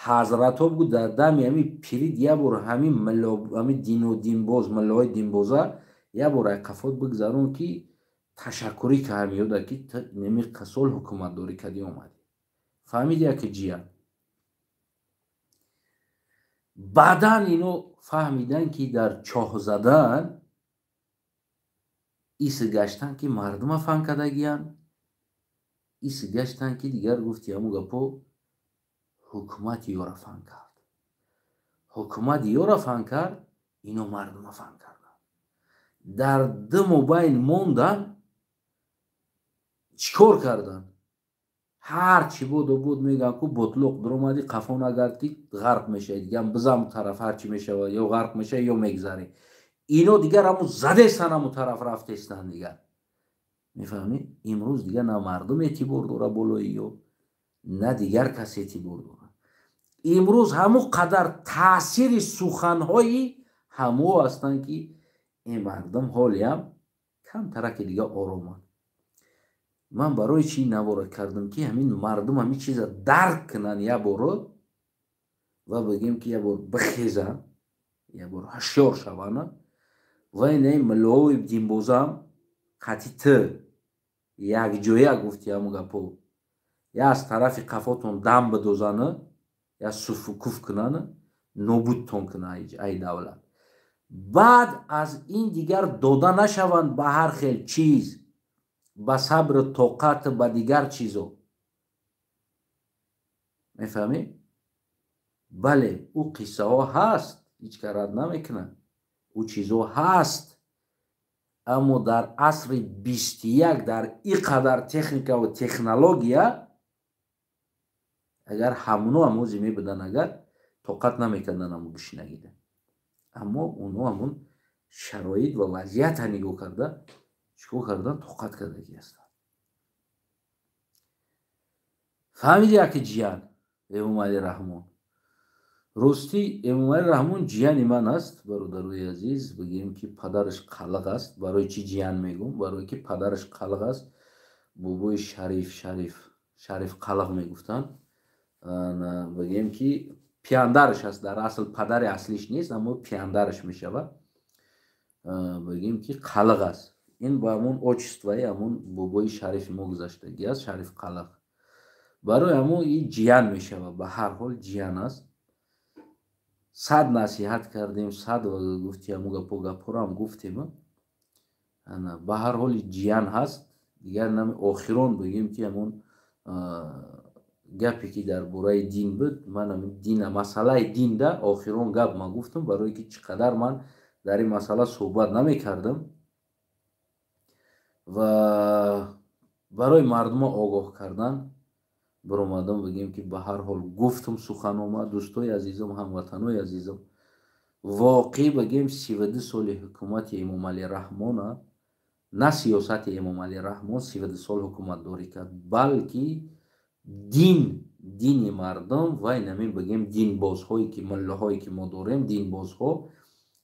Ҳазратҳо бугӯ дар дами ҳамин пирид як бор ҳамин дину динбоз, миллоҳои динбоза як бор ай қафот бигзарон, ки ташаккурӣ ка ҳамиёда, ки ту немиқа сол ҳукуматдорӣ кардӣ омадӣ. Фаҳмидӣ яке ҷия? Баъдан ино фаҳмиданд, ки дар чоҳ задан ис гаштан, ки мардума фан кардагиянд, ис гаштан, ки дигар гуфти ҳамун гапо ҳукумат ёра фан кард. Ҳукумат ёра фан кард, ино мардума фан карданд. Дар ду мобайн мондан, чӣ кор карданд? Ҳар чӣ буду буд, мегӯям ку, ботлоқ дуромадӣ, қафо нагард, ки ғарқ мешавӣ. Дигар бизам тараф, ҳар чӣ мешавад, ё ғарқ мешавӣ, ё мегзарӣ. Ино дигар ҳамун задестан, ҳамун тараф рафтестан дигар. Мефаҳмӣ? Имрӯз дигар на мардум эътибор дора болои ё, на дигар кас эътибор дорад. Имрӯз ҳамун қадар таъсири суханҳои ҳамо ҳастанд, ки ин мардум ҳолиам камтараки дига ороманд. Ман барои чӣ навора кардам, ки ҳамин мардум ҳамин чиза дарк кунанд як боро ва бигем, ки як бор бихезанд, як бор ҳушёр шаванд. Ва инаи миллоҳои динбозам қатъи т якҷоя гуфти ҳамун гапо, я аз тарафи қафотон дам бидозана, я суфукуф кунана, нобудтон куна ай давлат. Баъд аз ин дигар дода нашаванд ба ҳар хел чиз, ба сабру тоқат, ба дигар чизо. Мефаҳмӣ? Бале, ӯ қиссаҳо ҳаст, ҳеҷ ка рад намекунад, ӯ чизо ҳаст, аммо дар асри 21, дар ин қадар техникаву технология, агар ҳамуно ҳамози мебуданд, агар тоқат намекарданд ҳамун гушнагида. Аммо оно ҳамун шароит ва вазъията нигоҳ карда, чӣ кор кардан, тоқат кардагӣ ҳастанд. Фаҳмиди, яке ҷиян Эмомалӣ Раҳмон. Ростӣ, Эмомалӣ Раҳмон ҷияни ман аст, бародарои азиз. Бигӯем, ки падараш қалиқ аст. Барои чӣ ҷиян мегӯм? Барое ки падараш қалиқ аст. Бобои Шариф, Шариф Қалиқ мегуфтанд. Бигӯем, ки пияндараш аст. Дар асл падари аслиш нест, аммо пияндараш мешавад. Бигӯем, ки қалиқ аст. Ин ба ҳамун отчествои ҳамун бобои Шарифи мо гузаштагӣ аст, Шариф Қалиқ. Барои ҳамун и ҷиян мешавад. Ба ҳар ҳол ҷиян аст. Сад насиҳат кардем, сад гуфти, ҳамун гапо, гапҳоро гуфтем. Ба ҳар ҳоли ҷиян ҳаст. Дигар нами охирон, бигӯем, ки ҳамун гапе, ки дар бораи дин буд, ман ҳамин дина, масъалаи динда охирон гап ман гуфтам, барое ки чӣ қадар ман дар ин масъала суҳбат намекардам ва барои мардума огоҳ кардан баромадам. Бигӯем, ки ба ҳар ҳол гуфтам сухан омад. Дӯстои азизам, ҳамватанои азизам, воқеъ бигӯем, 32 соли ҳукумати Эмомалӣ Раҳмона, на сиёсати Эмомалӣ Раҳмон 32 сол ҳукуматдорӣ кард, балки дин, дини мардум ва инамин, бигӯем, динбозҳое ки, муллоҳое ки мо дорем, динбозҳо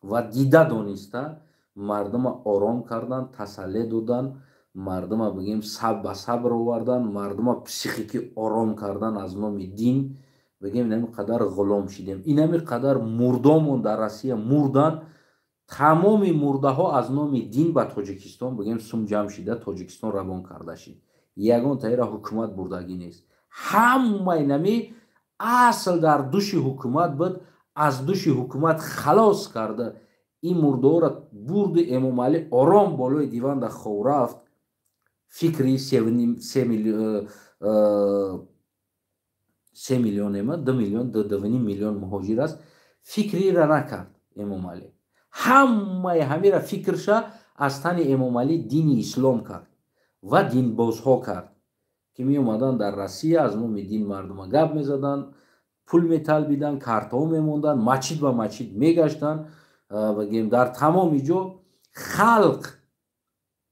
ва дида дониста мардума ором кардан, тасалле додан, мардума, бигӯем, ба сабр овардан, мардума психикӣ ором кардан аз номи дин. Бигӯем, инами қадар ғулом шидем, инами қадар мурдомон дар Россия мурдан. Тамоми мурдаҳо аз номи дин ба Тоҷикистон, бигӯем, сум ҷамъ шида, Тоҷикистон равон карда шид. Ягон таира ҳукумат бурдагӣ нест. Ҳамаи нами асл дар души ҳукумат буд. Аз души ҳукумат халос карда, ин мурдаҳоро бурди. Эмомалӣ ором болои диванда хов рафт. Фикри 3 миллионема, 2 миллион, 2.5 миллион муҳоҷир аст, фикрира накард Эмомалӣ. Ҳамаи ҳамира фикрша аз тани Эмомалӣ дини ислом кард ва динбозҳо кард, ки меомаданд дар Россия, аз номи дин мардума гап мезаданд, пул металбиданд, картҳо мемонданд, мачид ба мачид мегаштанд. Бигем, дар тамоми ҷо халқ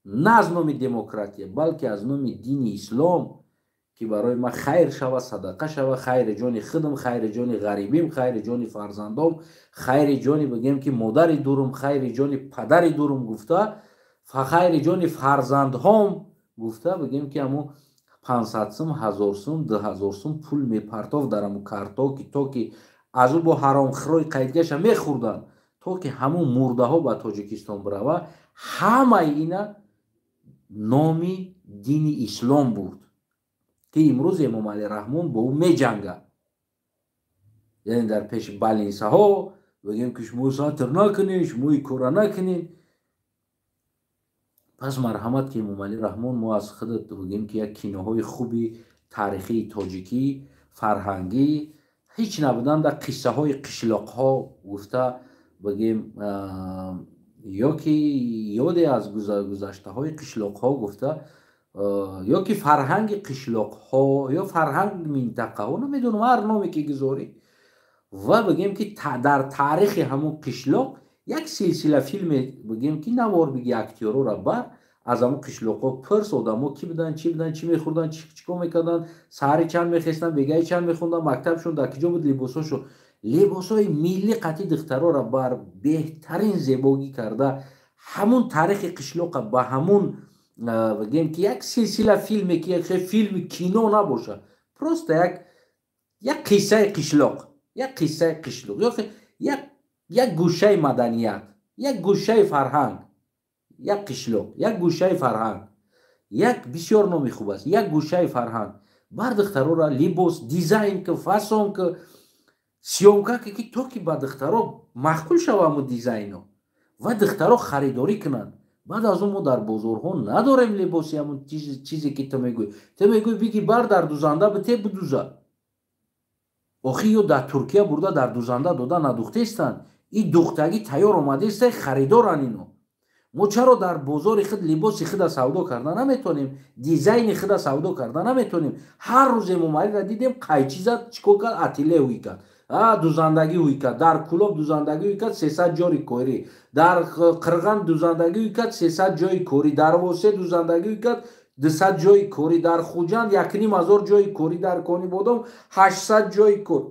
на аз номи демократия, балки аз номи дини ислом, ки барои ман хайр шава, садақа шава, хайри ҷони худам, хайри ҷони ғарибим, хайри ҷони фарзандом, хайри ҷони, бигем, ки модари дурум, хайри ҷони падари дурум гуфта, хайри ҷони фарзандҳом гуфта, бигем, ки ҳамун 500 сум, 1000 сум, 2000 сум пул мепартофт дар ҳамун карто, ки то ки аз ӯ бо ҳаромхӯрои қайдгаша мехӯрданд, то ки ҳамун мурдаҳо ба Тоҷикистон бирава. Ҳамаи ина номи дини ислом бурд, ки имрӯз Эмомалӣ Раҳмон бо ӯ меҷангад. Яъне дар пеши балинсаҳо, бигем, ки шумо сатр накунед, шумо ин кора накунед. Пас марҳамат, ки Эмомалӣ Раҳмон, мо аз худат, бигем, ки як киноҳои хуби таърихии тоҷикӣ, фарҳангӣ, Ҳеҷ набуданд дар қиссаҳои қишлоқҳо гуфта бигем, ё ки ёде аз гузаштаҳои қишлоқҳо гуфта, ё ки фарҳанги қишлоқҳо ё фарҳанги минтақаҳо, намедонам, ҳар номе ки гузорӣ, ва бигем ки дар таърихи ҳамон қишлоқ як силсила филме, бигем ки навор биги, актёрора бар аз ҳамон қишлоқҳо пирс, одамо кӣ буданд, чӣ буданд, чӣ мехӯрданд, чӣ кор мекарданд, саҳари чанд мехестанд, бегаи чанд мехонданд, мактабшон дар киҷо буд, либосҳошон, либосҳои миллӣ қатъи духтарора бар беҳтарин зебогӣ карда, ҳамун таърихи қишлоқа ба ҳамун, бигем ки як силсила филме ки як филми кино набоша, просто як қиссаи қишлоқ, як қиссаи қишлоқ ё як гӯшаи маданият, як гӯшаи фарҳанг, як қишлоқ, як гӯшаи фарҳанг, як бисёр номи хуб аст, як гӯшаи фарҳанг бар духтарора либос дизайн ки, фасон ки, съёмка ки, то ки ба духтаро маъқул шава ҳамун дизайно ва духтаро харидорӣ кунанд. Баъд аз он мо дар бозорҳо надорем либоси ҳамун чизе ки ту мегӯӣ. Ту мегӯӣ, биги бар дар дузанда бите, бидуза. Охи ё дар Туркия бурда дар дузанда дода надухтестанд, и духтагӣ тайёр омадеста, харидоран ино. Мо чаро дар бозори худ либоси худа савдо карда наметонем, дизайни худа савдо карда наметонем? Ҳар рӯз Эмомалиро дидем, қайчи зад, чӣ кор кард, ателе ҳуй кард, дузандагӣ ҳуй кард, дар Кӯлоб дузандагӣ ҳуй кард, 300 ҷои корӣ, дар Қирған дузандагӣ ҳуй кард, 300 ҷои корӣ, дар Восе дузандагӣ ҳуй кард, 200 ҷои корӣ, дар Хуҷанд 1500 ҷои корӣ, дар Конибодом 800 ҷои кор,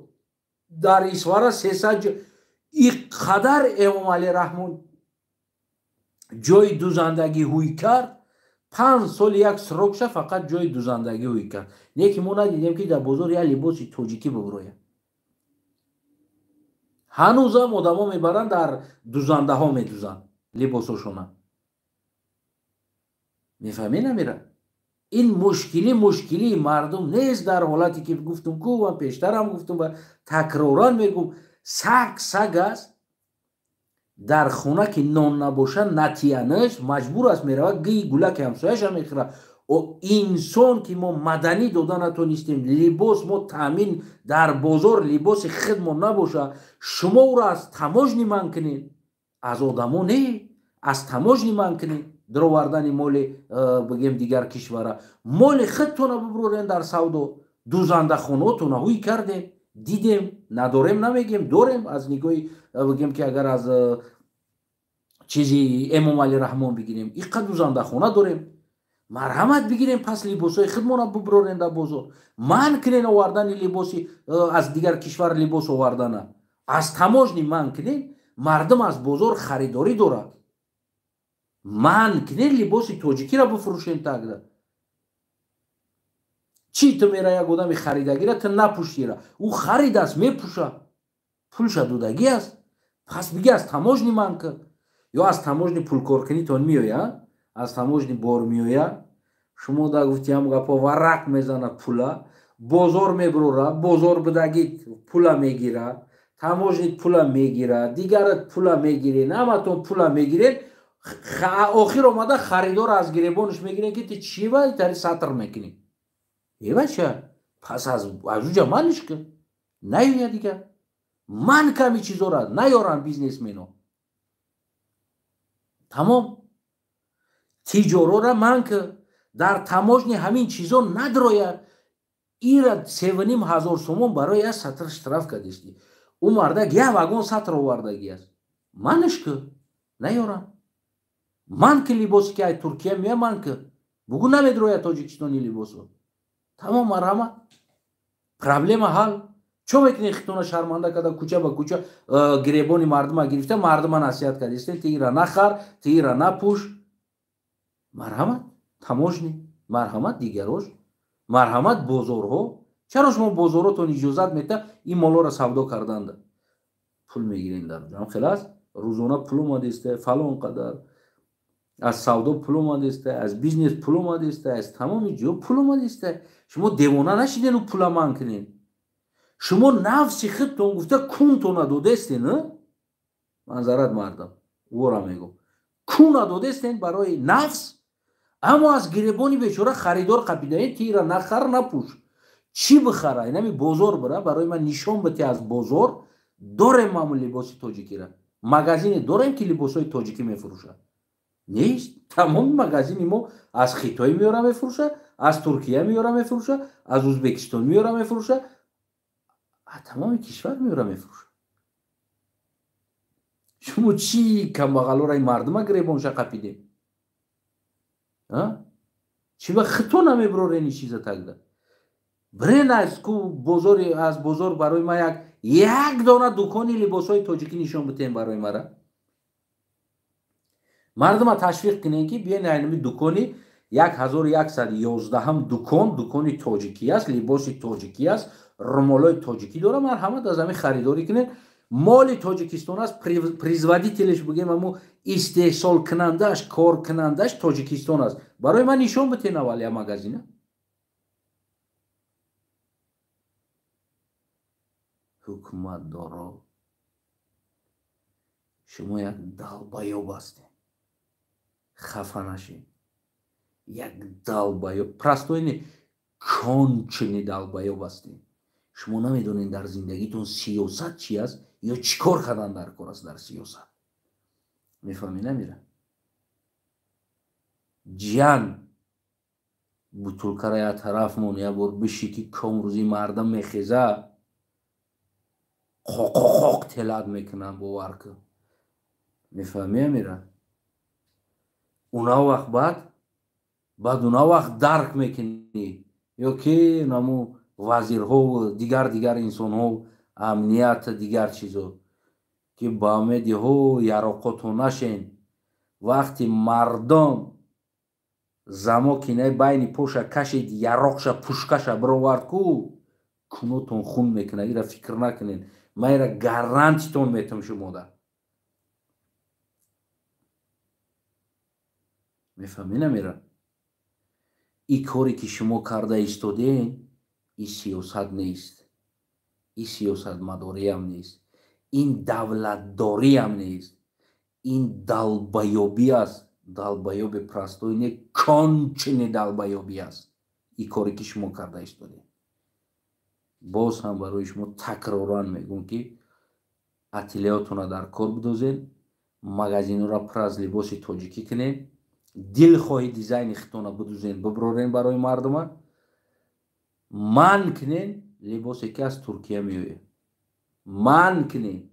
дар Исфара 300 ҷой. И қадар Эмомалӣ Раҳмон ҷои дузандагӣ ҳуй кард, 5 соли як срок ша фақат ҷои дузандагӣ ҳуй кард. Не ки мо надидем, ки дар бозор як либоси тоҷикӣ бибурояд. Ҳанӯзам одамо мебаранд, дар дузандаҳо медузанд либосошона. Мефаҳмӣ, намира? Ин мушкилӣ мушкилии мардум нест. Дар ҳолате ки гуфтум ку, ман пештарам гуфтум ва такроран мегӯм: саг саг аст, дар хона ки нон набоша, натиянаш маҷбур аст, меравад, гии гулаки ҳамсояша мехӯрад. Инсон ки мо маданӣ дода натонистем, либос мо таъмин, дар бозор либоси худмо набоша, шумо ӯро аз таможни манъ кунед, аз одамо не, аз таможни манъ кунед даровардани моли, бигем, дигар кишвара. Моли худтона бибурорен дар савдо. Дузандахонаотона ҳуй кардем, дидем, надорем намегем, дорем. Аз нигоҳи, бигем ки агар аз чизи Эмомалӣ Раҳмон бигирем, иққа дузандахона дорем. Марҳамат, бигирем, пас либосҳои худмона бубурорем дар бозор. Манъ кунен овардани либоси аз дигар кишвар, либос овардана аз таможни манъ кунен, мардум аз бозор харидорӣ дорад. Манъ кунен, либоси тоҷикиро бифурӯшем. Тогда чӣ? Ту мера, як одами харидагира, ту напӯшира, ӯ харидааст, мепӯша, пулша додагӣ аст. Пас биги, аз таможни манъ кун ё аз таможни пулкоркунитон меоя, аз таможни бор меоя. Шумо да гуфтиам гапо, варақ мезана, пула бозор мебурора, бозор бидагӣ пула мегира, таможник пула мегира, дигарат пула мегирен, ҳаматон пула мегирен. Охир омада харидор аз гиребонаш мегирен, ки ту чӣ ва тари сатр мекунӣ, евача. Пас аз уҷа маниш кун, наёя дигар. Ман ками чизора наёрам бизнесмено, тамом. Тиҷорора ман ки дар таможни ҳамин чизо надрояд. Ира 3500 сомон барои як сатр штраф кардистӣ. Ӯ мардак як вагон сатр овардагӣ аст. Манш ки наёрам. Ман ки либосе ки ай Туркия мея, ман ки бугӯ, намедрояд Тоҷикистони либосо. Тамом, марҳамат, проблема ҳал. Чо мекунед, хитона шарманда карда, кӯча ба кӯча гиребони мардума гирифта, мардума насиҳат кардистен: ти ира нахар, ти ира напӯш. Марҳамат, таможни, марҳамат, дигарош, марҳамат, бозорҳо. Чаро шумо бозоротон иҷозат мета ин молоро савдо карданда? Пул мегирем дар ҷам, хел аст, рӯзона пул омадеста, фалон қадар аз савдо пул омадеста, аз бизнес пул омадеста, аз тамоми ҷо пул омадеста. Шумо девона нашидену пула манъ кунед. Шумо нафси худтон гуфта кунтона додестен, манзарат мардам вора мегӯ, куна додестен барои нафс, аммо аз гиребони бечора харидор қапидаен: тира нахар, напӯш. Чӣ бихара? Инами бозор бира, барои ман нишон бите аз бозор дорем мо либоси тоҷикира. Магазине дорем ки либосҳои тоҷикӣ мефурӯшад? Нест. Тамоми магазини мо аз Хитой меёра мефурӯшад, аз Туркия меёра мефурӯшад, аз Узбекистон меёра мефурӯшад, аз тамоми кишвар меёра мефурӯшад. Шумо чӣ камбағалора ин мардума гиребонша қапидем? Чӣ ба хито намеброрен ин чиза тогда? Бирен аз ку бозори, аз бозор барои ман як дона дукони либосҳои тоҷикӣ нишон битем барои мара. Мардума ташвиқ кунем ки биён айнами дукони 1111 дукон, дукони тоҷикӣ аст, либоси тоҷикӣ аст, румолои тоҷикӣ дора, марҳамат аз ҳамин харидорӣ кунед. Моли Тоҷикистон аст, производителш бигем, ҳамун истеҳсолкунандааш, коркунандааш Тоҷикистон аст. Барои ман нишон битен аввал я магазина. Ҳукуматдоро, шумо як долбоёб ҳастед. Хафа нашед. Як долбоёб, простой не, конченый долбоёб ҳастед. Шумо намедонед дар зиндагитон сиёсат чи аст ё чӣ кор кардан дар кор аст дар сиёсат. Мефаҳмӣ намира? Ҷиян бутулкара як тараф мон, як бор биши ки комрӯзи мардам мехеза, қоқоқоқ телат мекунанд, бовар кун. Мефаҳмӣ амира? Уна вақт баъд уна вақт дарк мекунӣ ё ки наму вазирҳо дигар дигар инсонҳо, амният дигар чизо ки ба умедиҳо яроқото нашен. Вақти мардум замокинаи байни поша кашид, яроқша пушкаша бировард ку, кунотон хун мекунад. Ира фикр накунед, ман ира гарантитон метам шумода. Мефаҳмӣ намира? И коре ки шумо карда истоден, ин сиёсат нест, ин сиёсатмадориам нест, ин давлатдориам нест, ин долбоёбӣ аст. Долбоёби простой не, конченый долбоёбӣ аст ин коре ки шумо карда истодед. Боз ҳам барои шумо такроран мегӯм ки ателеотонро дар кор бидозен, магазинҳоро пур аз либоси тоҷикӣ кунед, дилхоҳи дизайни хитона бидузен, биброрен барои мардума, ман кунен либосе ки аз Туркия меояд, ман кунен.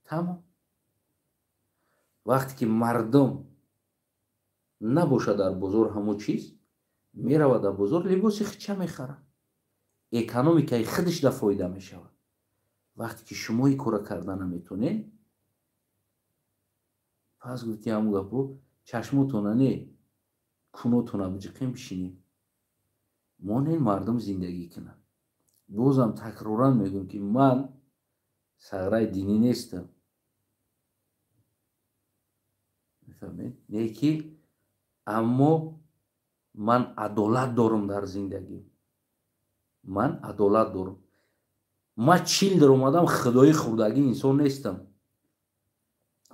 Тамом. Вақте ки мардум набошад дар бозор ҳамон чиз, меравад дар бозор либоси хича мехарад, экономикаи худаш да фоида мешавад. Вақте ки шумо ин кора карда наметонед, пас гуфти ҳамон гапо, чашмотона не, кунотона биҷиқем, бишинем, монен мардум зиндагӣ кунад. Бозам такроран мегӯм ки ман сағраи динӣ нестам, мефаҳмед? Не ки, аммо ман адолат дорам дар зиндагӣ, ман адолат дорам. Ман чил дар омадам, худои хурдагӣ инсон нестам.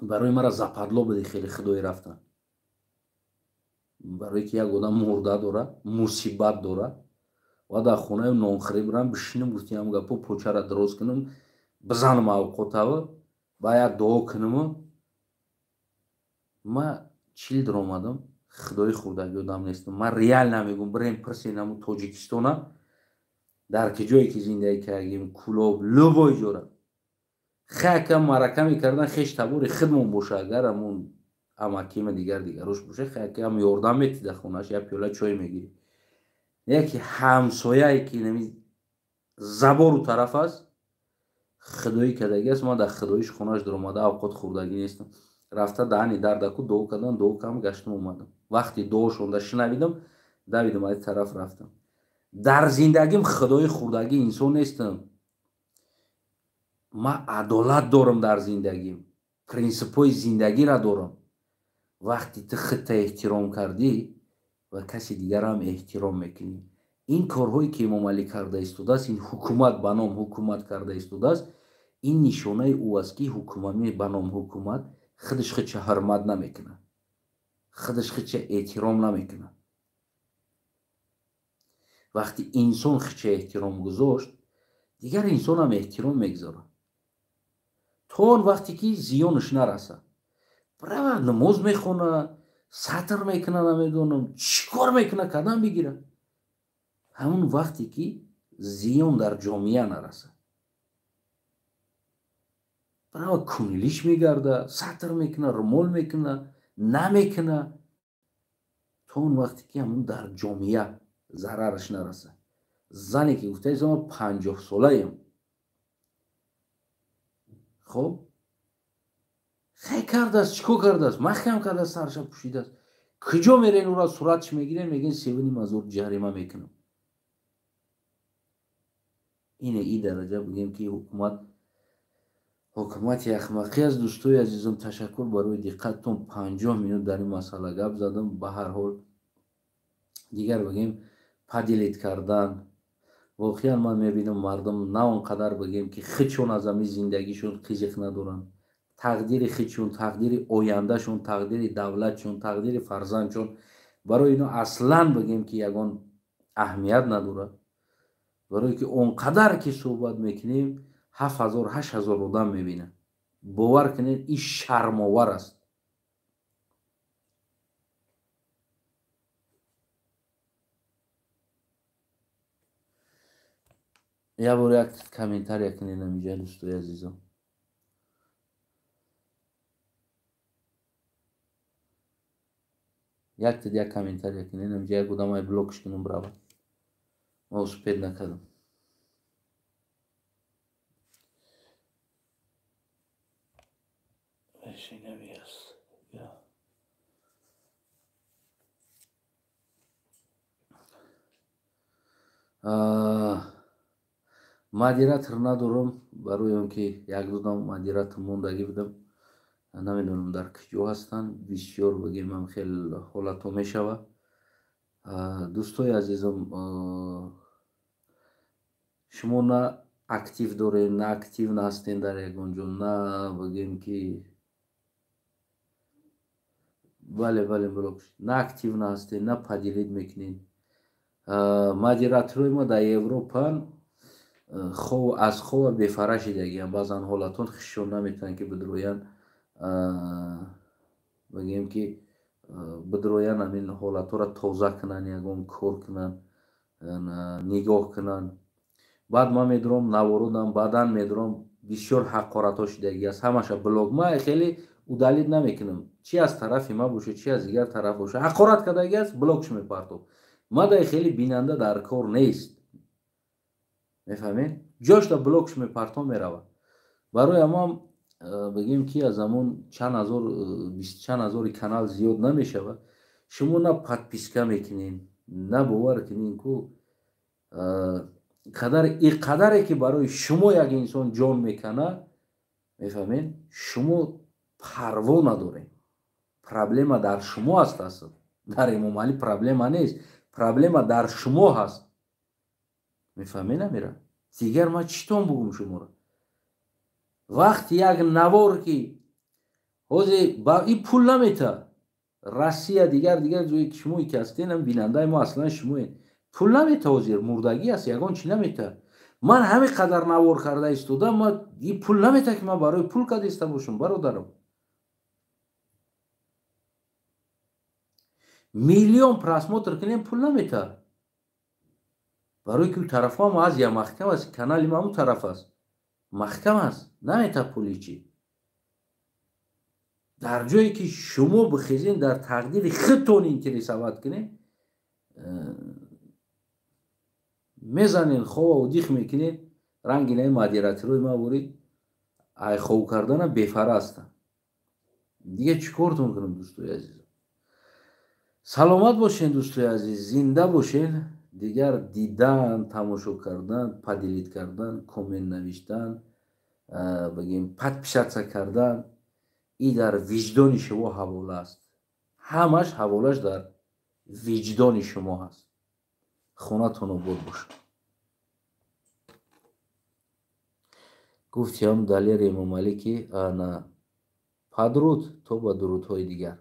Барои мара западло биде хеле худои рафтан, барое ки як одам мурда дора, мусибат дора ва дар хонаи нонхӯрӣ бирам бишинам, гуфтиам гапо, почара дароз кунам, бизанам авқотава, ба як дуо кунаму. Ма чил дар омадам, худои хурдагӣ одам нестам. Ман реально мегӯм, бирем пирсен ҳамун Тоҷикистона, дар ки ҷое ки зиндагӣ кардем, Кулоб, любой ҷора хакам марака мекардан, хеш табори худмон боша, агар ҳамун амакима дигар дигарош боша, хакам ёрдам метида хонаш, як пиёла чой мегирӣ. Яке ҳамсояе ки нами забору тараф аст, худоӣ кардагӣ аст, ман дар худоиш хонаш даромада авқот хӯрдагӣ нестам. Рафта даҳани дардаку дуо кардам, дуо кардам, гаштам омадам. Вақти дуошонда шунавидам, давидам аз тараф рафтам. Дар зиндагим худои хӯрдагӣ инсон нестам. Ман адолат дорам дар зиндагим, принсипҳои зиндагиро дорам. Вақти ту худта эҳтиром кардӣ ва каси дигарам эҳтиром мекунӣ. Ин корҳое ки Эмомалӣ карда истодааст, ин ҳукумат ба ном ҳукумат карда истодааст, ин нишонаи ӯ аст ки ҳукумат ба ном ҳукумат худаш худша ҳурмат намекунад, худаш худша эҳтиром намекунад. Вақти инсон хича эҳтиром гузошт, дигар инсонам эҳтиром мегузорад. То он вақте ки зиёнаш нарасад. Брава намоз мехона, сатр мекуна, намедонам чӣ кор мекуна, кадам бигира. Ҳамон вақте ки зиён дар ҷомеа нарасад. Брава кунилиш мегарда, сатр мекуна, румол мекуна, намекуна. То он вақте ки ҳамон дар ҷомеа зарараш нарасад. Зане ки гуфтаи ман 50 солаем. Хоб хай кардааст, чӣ кор кардааст? Маҳкам кардааст, сарша пӯшидааст. Куҷо мерен ура суратш мегирен, мегӯен 3,5 ҳазор ҷарима мекунам. Ине и дараҷа бигем ки ҳукумати ахмақӣ аст. Дӯстои азизам, ташаккур барои диққаттон. 50 минут дар ин масъала гап задам. Ба ҳар ҳол дигар бигем падилит кардан. Воқеан ман мебинам мардум на он қадар бигем ки хичон аз ҳамин зиндагишон қизиқ надоранд. Тақдири хичон, тақдири ояндашон, тақдири давлатшон, тақдири фарзандшон барои ино аслан бигем ки ягон аҳамият надорад. Барое ки он қадар ки суҳбат мекунем 7000 8000 одам мебинад. Бовар кунед, ин шармовар аст. Як бор як комментария кунед ҳаминҷа, дӯстои азизам. Як комментария кунед ҳаминҷа, як одам ай блокш кунам брава. Ман успед накардам. Модератор надорам, барои он ки як дудам модератор мондагӣ будам. Намедонам дар куҷо ҳастанд. Бисёр бигем хеле ҳолатҳо мешавад. Дӯстои азизам, шумо на актив доред, на актив ҳастен дар ягон ҷо, на бигем ки бале бале блок, на актив ҳастен, на поделит мекунед. Модераторҳои мо дар Европан аз хова бефара шидагианд. Баъзан ҳолатон хишон наметавонанд ки бидроянд, бигем ки бидроянд ҳамин ҳолатҳоро тоза кунанд, ягон кор кунанд, нигоҳ кунанд. Баъд ман медурам навородам, баъдан медурам бисёр ҳақоратҳо шидагӣ аст. Ҳамаша блог ман хеле удалит намекунам. Чи аз тарафи ман боша, чи аз дигар тараф боша, ҳақорат кардагӣ аст, блокш мепартоб. Ман дар хеле бинанда дар кор нест. Мефаҳмед? Ҷошта блокш мепартом меравад. Барои ҳамам бигем ки аз ҳамон чанд ҳазор, бист чанд ҳазори канал зиёд намешавад. Шумо на подписка мекунед, на бовар кунед ку қадаре ки барои шумо як инсон ҷон мекана, мефаҳмед? Шумо парво надоред. Проблема дар шумо аст асл. Дар Эмомалӣ проблема нест. Проблема дар шумо ҳаст. Мефаҳмед намира? Дигар ман чӣ тон бугум шуморо? Вақти як навор ки ҳозир ин пул намета. Россия дигар ҷое ки шумое ки ҳастен, бинандаи мо аслан шумоед. Пул намета, ҳозир мурдагӣ аст, ягон чӣ намета. Ман ҳамин қадар навор карда истодам, ман ин пул намета ки ман барои пул карда иста бошам, бародарам. Миллион просмотр кунем, пул намета. Барои ки ӯ тарафҳо Азия маҳкам аст, канали ма он тараф аст. Маҳкам аст, намета пули чӣ. Дар ҷое ки шумо бихезен, дар тақдири худтон интересоват кунед, мезанен хова дих мекунед, ранги наи модераторҳои ма ворид ай хов кардана бефара ҳастанд. Дигар чӣ кортон кунам, дӯстои азиз? Саломат бошен, дӯстои азиз, зинда бошен. Дигар дидан, тамошо кардан, поделит кардан, коммент навиштан, бигем подписаться кардан, и дар виҷдони шумо ҳавола аст. Ҳамаш ҳаволаш дар виҷдони шумо ҳаст. Хонатон обод бошад. Гуфтиам Далер Эмомалӣ ки ана падруд то ба дурудҳои дигар.